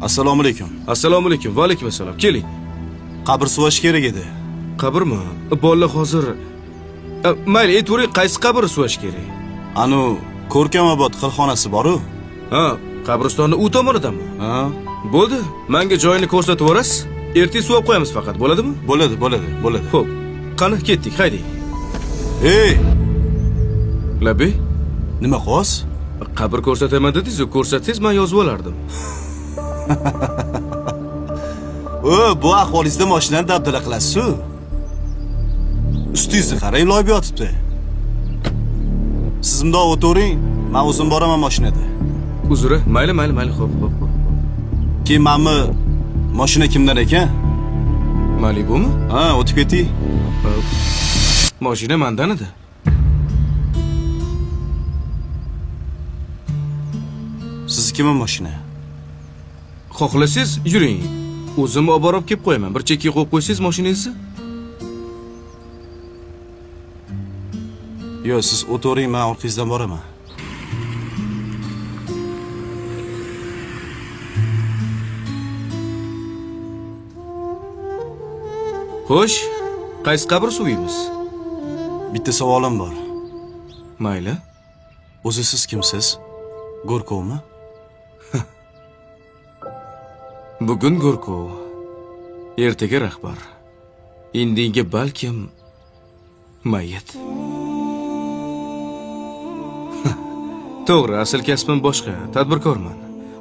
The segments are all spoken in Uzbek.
Assalomu alaykum. Assalomu alaykum. Va alaykum assalom. Keling. Qabr suvash kerak edi. Qabrmi? Bolalar hozir mayli, aytavering, qaysi qabr suvash kerak? Anu Ko'rkamobod qilxonasi bor-u. Ha, qabristonni u tomonidami? Ha? Bo'ldi. Menga joyini ko'rsatib yuborasiz. Ertaga suvab qo'yamiz faqat, bo'ladimi? Bo'ladi, bo'ladi, bo'ladi. Xo'p. Qani, ketdik, haydang. Ey, Labi, nima qilyapsiz? Qabr ko'rsataman dedingiz-ku, ko'rsatsangiz men yozib olardim. O, bu ahvolingizda mashinani dabdala qilasiz-ku. Ustingizni qarang, loyib yotibdi. Siz bundoq o'tiring, men o'zim boraman mashinada. Uzr, mayli, mayli, mayli, xo'p, xo'p, xo'p. Keyin manmi mashina kimdan ekan? Malibumi? Ha, o'tib keting. Mashina mandan edi. Siznikimi mashina? Xohlasangiz yuring. O'zim olib borib kelib qo'yaman. Bir chekkaga qo'yib qo'ysangiz mashinangizni. Yo'q, siz o'tiring, men orqangizdan boraman. Xo'sh, qaysi qabr suviymiz? Bitta savolim bor. Mayli. O'zi siz kimsiz? Go'rkovmi? Bugun Go'rkov, ertaga rahbar. Indinga balkim mayyit. To'g'ri, asl kasbim boshqa, tadbirkorman.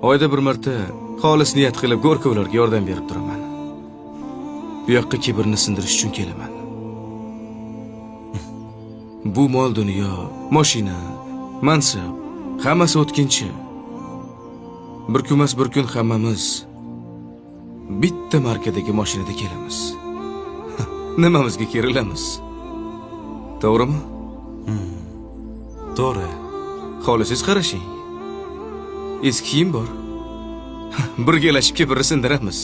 Oyda bir marta xolis niyat qilib Go'rkovlarga yordam berib turaman. Bu yoqqa kibrni sindirish uchun kelaman. Bu mol dunyo, mashina, mansab, hammasi o'tkinchi. Bir kun emas, bir kun hammamiz bitta markadagi mashinada kelamiz. Nimamizga kerilamiz? To'g'rimi? To'g'ri. Xohlasangiz qarashing. Eski kiyim bor. Birgalashib kibrni sindiramiz.